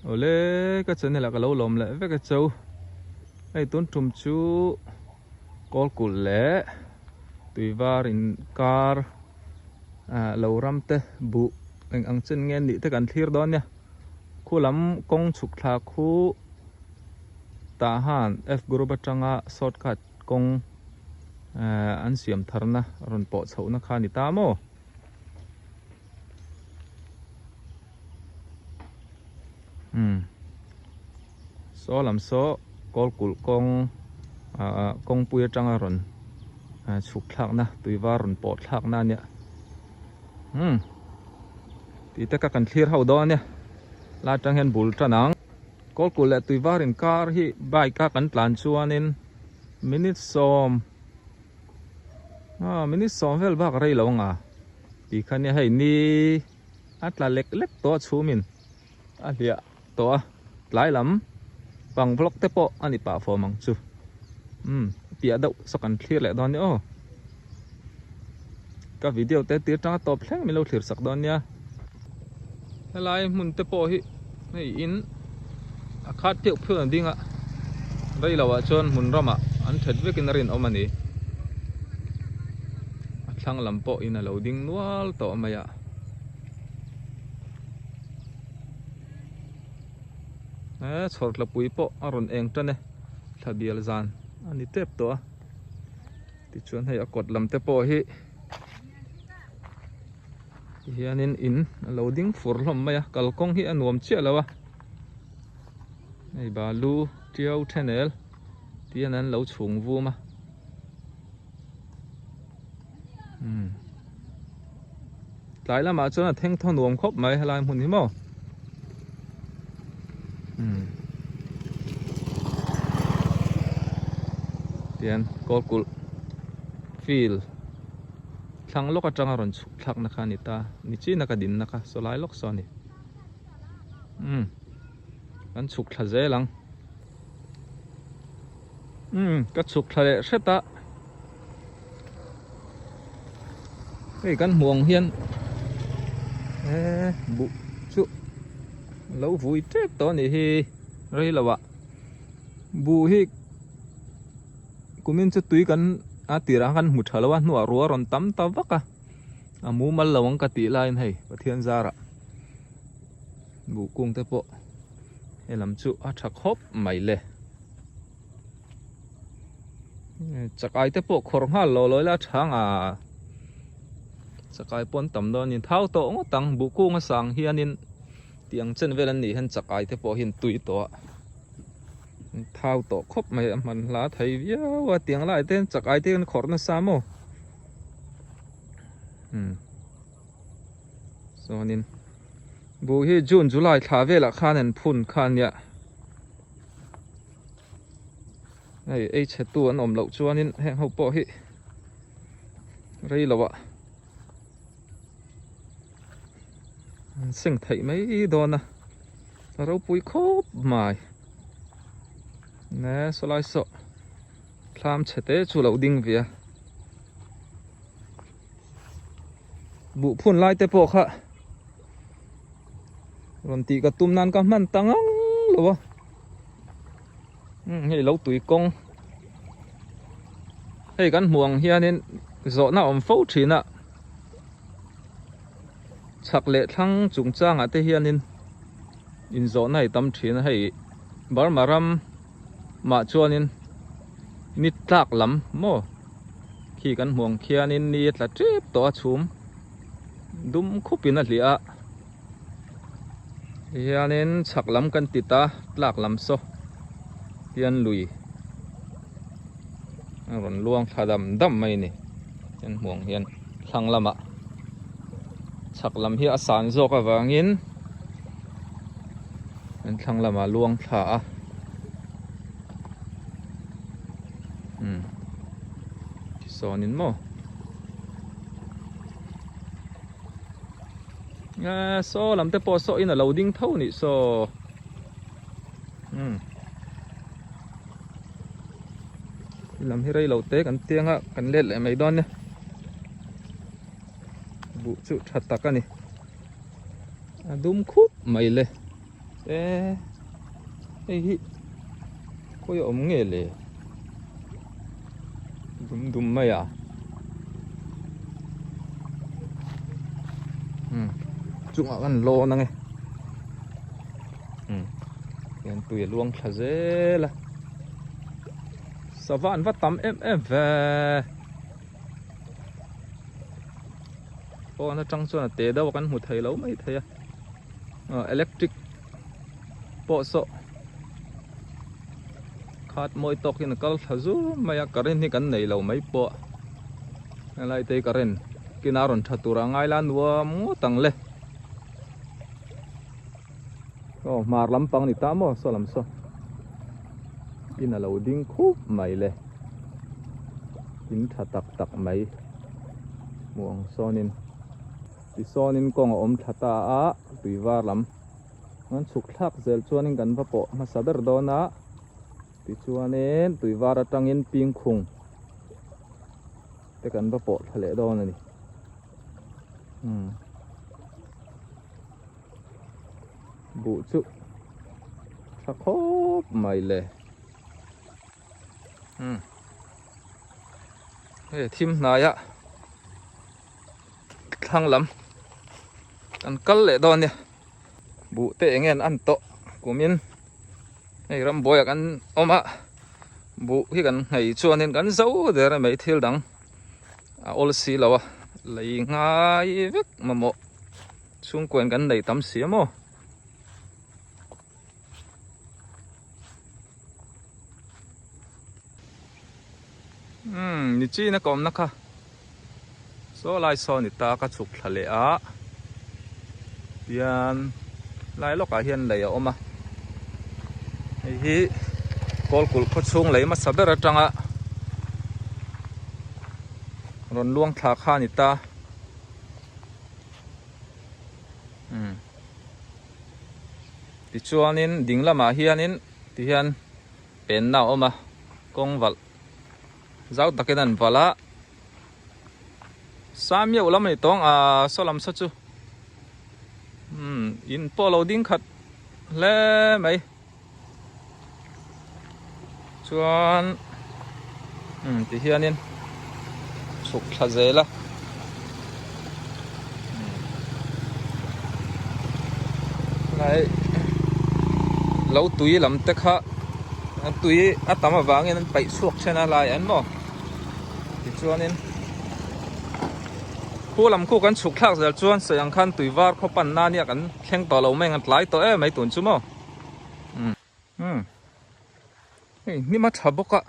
Awle ka channel ah ka lo lawm leh vek a cho. Hei tun tum chu Kawlkulh leh Tuivar in kar ah lo ram te buh eng ang chen nge nih te kan thlir dawn nia. Khu lam kawng chhuk thla khu tah han F group atanga shortcut kawng ah an siam tharna rawn pawh chhohna kha a ni ta maw? Umm saw lam saw kawl kulh kawng ah kawngpui atanga rawn chhuk thlakna tui var rawn pawh thlakna a nia umm tih te kha kan thlir ho dawn a nia lai atang hian bul tan ang kawl kulh leh tui var inkar hi bike a kan tlan chuanin minute sawm ah minute sawm vel bak rei lo ang a tih kha nia hei ni a tla lek lek tawh a chhumin a hliah tawh a tlai lam pang vlog te pawh a ni pah fawm ang chu umm piah deuh saw kan thlir leh dawn nia aw ka video te tir tanga tawp thleng min lo thlir sak dawn nia helai hmun te pawh hi hei in a khat pheuh pheuh ang ding a rei lo ah chuan hmun ramah an that vekin a rinawm a ni a thlang lam pawh in a lo ding nual tawh mai a he chhawr tlapui pawh a rawn eng tan e thla bial zan a ni tep tawh a tichuan hei a kawt lam te pawh hi Tihianin in a lo ding fur hlawm mai a, kalkawng hi a nuam chiah lo a, hei balu tiau thenel tihian an lo chhung vum a, umm tlai lamah chuan a theng thaw nuam khawp mai helai hmun hi maw umm tihian kawlkulh field. Thlang lawk atanga rawn chhuk thlakna kha a ni ta, ni chin a ka dinna kha saw lai lawk saw a ni. Umm kan chhuk thla zel ang. Umm ka chhuk thla leh hret a. Hei kan hmuh ang hian eh buh chu lo vui tep tawh a nih hi rei lo ah buh hi. Kumin chu tui kan a tirah khan hmu tha lo a hnuah ruah a rawn tam ta vak a a mumal lo ang ka tih laiin hei Pathian zarah buh kung te pawh he lam chu a tha khawp mai le chakai te pawh khawrh nghal lo lawi la a tha ang a chakai pawh an tam dawn a ni thau tawh ngawt ang buh kung a sang hianin tih ang chen vel an nih hian chakai te pawh hi an tui tawh a. Thau tawh khawp mai a hman hla thei viau a tiang lai te chak ai te hian khawrh nasa maw umm chuanin buh hi june july thla velah khan an phun kha ania hei ei chhe tu an awm loh chuanin heng ho pawh hi rei lo ah an seng theih mai dawn a. A ropui khawp mai ne sawlai saw thlam chhe te chu lo ding ve a buh phun lai te pawh kha rawn tih ka tum nan ka hman ta ngang lo a hei lo tui kawng hei kan hmuh ang hianin zawhna a awm fo thin a. Chhak leh thlang chungchangah te hianin inzawhna hi tam thin a, hei Burma ram mah chuanin ni tlak lam maw khi kan hmuh ang khianin ni a tla tep tawh a chhum dum khupin a hliah a tihianin chhak lam kan ti ta tlak lam saw hian lui a rawn luang thla dam dam mai a ni kan hmuh ang hian thlang lamah chhak lam hi a san zawk avangin an thlang lamah luang thla a umm tisawnin maw eh saw lam te pawh saw in a lo ding tho a nih saw umm. Lam hi rei lo te kan tiang a kan let leh mai dawn nia buh chu tha tak a ni a dum khup mai le. E hei hi khawi a awm nge le dum dum mai a umm chungah kan lawn ang e umm hian tui a luang thla zel a sava an va tam em em ve. Pawn atang chuan a te deuh a kan hmu thei lo mai thei a electric pawh saw khat mawi tawk hian a kal thla zur mai a current hi kan nei lo mai pawh helai te hi current kina rawn tha tur a ngai la nuam ngawt ang le aw hmar lampang a ni ta maw saw lam saw in a lo ding khup mai le in tha tak tak mai hmuh ang sawnin tisawnin kawng a awm thla ta a tui var lam an chhuk thlak zel chuanin kan va pawh hmasa ber dawn a tichuanin tui var atangin pingkhung te kan va pawh thla leh dawn a ni umm buh chu tha khawp mai le umm hei thim hnai a thlang lam an kal leh dawn nia buh te eng nge an an tawh kumin hei rambuai ah kan awm a buh hi kan nghei chuanin kan zo der a mai thil dang a awl si lo a lei ngai vek mamawh chhungkua in kan nei tam si a maw. Umm ni chin a ka awmna kha saw lai saw ni ta ka chhuk thla leh a tian lai lawkah hian lei a awm a hei hi kawlkulh khaw chhung lei hmasa ber atanga rawn luang thla kha a ni ta umm tichuanin ding lamah hianin tihian penna a awm a kawng valh zau takin an valh a Samiau lam a ni tawng a saw lam saw chu umm in pawh lo ding khat hle mai chuan umm ti hianin chhuk thla zel a tlai lo tui lam te kha tui a tam avangin an paih chhuak then a lai an maw tichuanin khu lam khu kan chhuk thlak zel chuan sawi ang khan tui var khaw pan na nia kan thleng tawh lo mai ang an tlai tawh em mai tun chu maw umm hei hnim a tha bawk a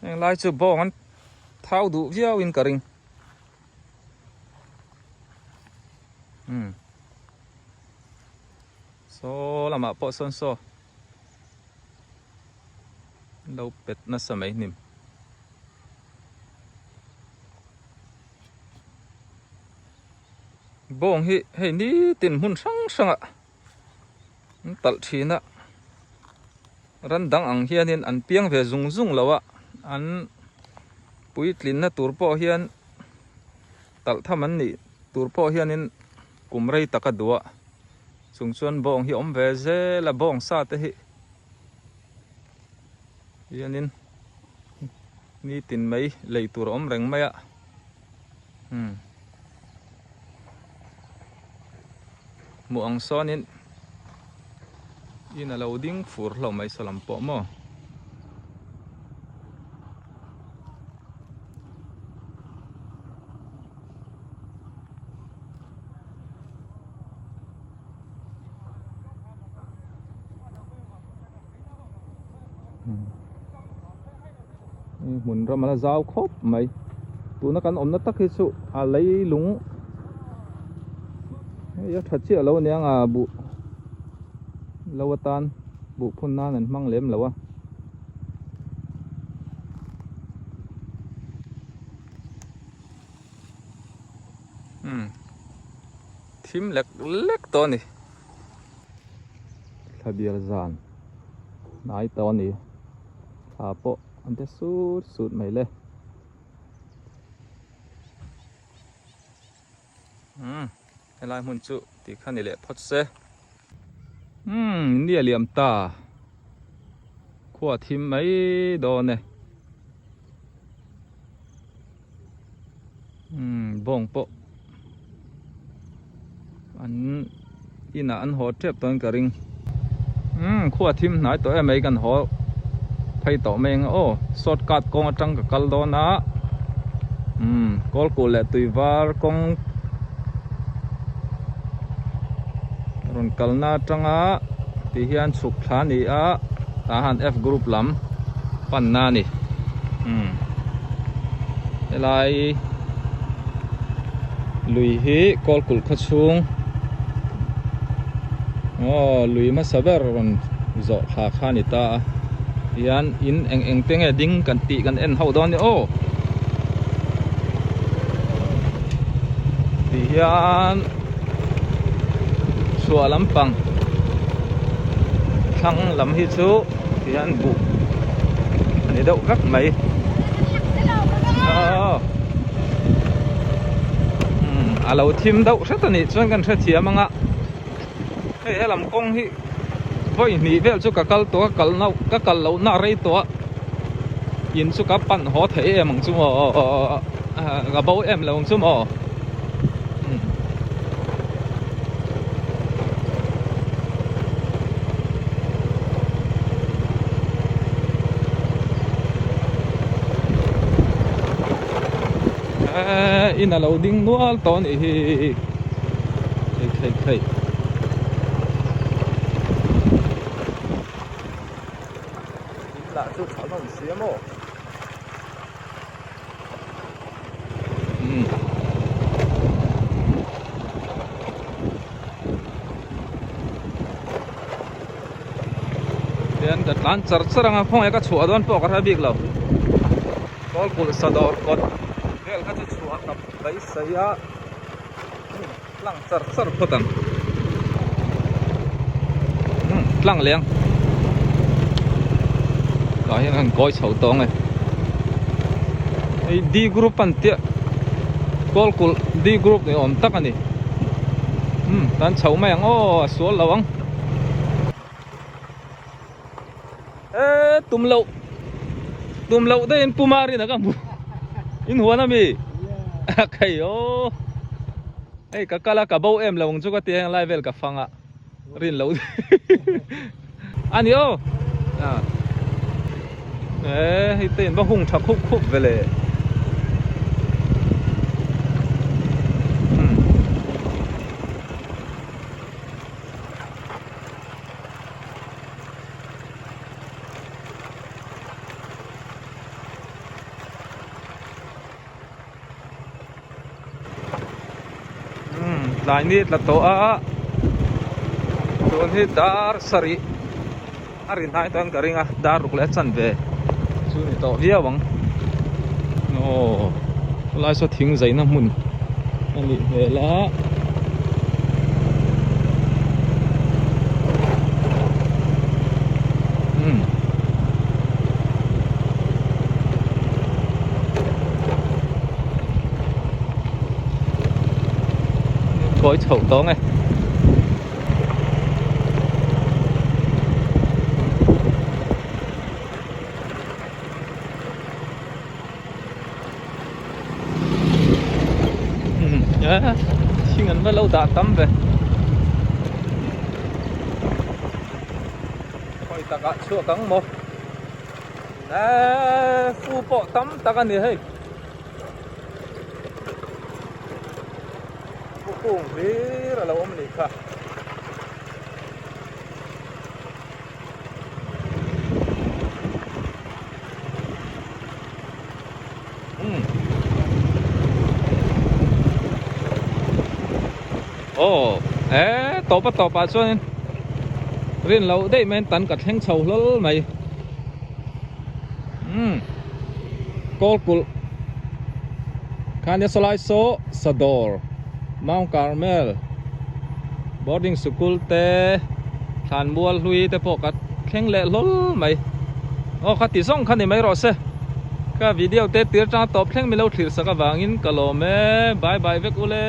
heng lai chu bawng an thau duh viau in ka ring umm saw lamah pawh sawn saw lo pet nasa mai hnim. Bawng hi hei nitin hmun hrang hrangah an talh thin a ran dang ang hianin an piang ve zung zung lo a an puitlinna tur pawh hian talh tham an nih tur pawh hianin kum rei tak a duh a chung chuan bawng hi awm ve zel a bawng sa te hi hianin nitin mai lei tur a awm reng mai a umm hmuh ang sawnin in a lo ding fur hlauh mai saw lam pawh maw. Hmun ram a la zau khawp mai tuna kan awmna tak hi chu a leilung hei a tha chiah lo aniang a buh lo atan buh phun nan an hmang lem lo a. Umm thim lek lek tawh a ni. Thla bial zan hnai tawh a ni. Thla pawh an te sut sut mai le. Umm helai hmun chu tih kha ni leh phawt se. Umm ni a liam ta. Khua thim mai dawn e. Umm bawng pawh an inah an haw tep tawhin ka ring. Umm khua thim hnai tawh em mai kan haw phei tawh mai ang aw short cut kawng atang ka kal dawn a umm kawlkulh leh tui var kawng rawn kalna atanga ti hian chhuk thla a ni a tah hian F group lam panna a ni umm helai lui hi kawlkulh khaw chhung aw lui hmasa ber rawn zawh thla kha a ni ta a hian in eng eng te nge ding kan tih kan en ho dawn a ni aw ti hian chhuah lampang thlang lam hi chu ti hian buh a ni deuh vek mai aw a lo thim deuh hret a nih chuan kan hrethiam ang a hei helam kawng hi vawi hnih vel chu ka kal tawh a kal na ka kal loh na rei tawh a in chu ka pan haw thei em ang chu maw ka bo em lo ang chu maw. In a lo ding nual tawh a nih hi hei thei thei in lah chu tha hlawm si a maw Tian ka tlan char char anga khawnge ka chhuah dawn pawh ka hre bik lo Kawlkulh sadawr kawt vel kha chu chhuah ka beisei a tlang char char phawt ang tlang leng tah hian an kawi chho tawng e hei D group an tia Kawlkulh D group ni awm tak a ni umm tan chho mai ang aw a sual lo ang e tum loh tum loh deuhin puma rin a ka hmu in huan ami khei aw hei ka kal a ka bo em lo ang chu ka ti a lai vel ka fang a rin loh a ni aw e hei te in va hung tha khup khup ve le. Tlai ni tla tawh a tun hi dar sarih a ri hnai chuan ka ring a dar ruk leh a chanve chu ni tawh viau ang aw helai saw thing zaina hmun a nih hmel a. Kawi chhoh tawng e. Thing an va lo dah tam ve. Khawi takah chhuak ang maw. Eee fu pawh tam tak a ni hei. Fu kung hlir a lo awm a nih kha. Aw e tawp a tawp ah chuanin rin loh daih mai tan ka thleng chho hlawl mai umm kawlkulh khania sawlai saw sadawr Mount Carmel boarding sikul te thlanmual hlui te pawh ka thleng leh hlawl mai aw kha ti zawng kha ni mai rawh se ka video te tir tang tawp thleng milo thlir sak avangin ka lawm e bye bye vek ule.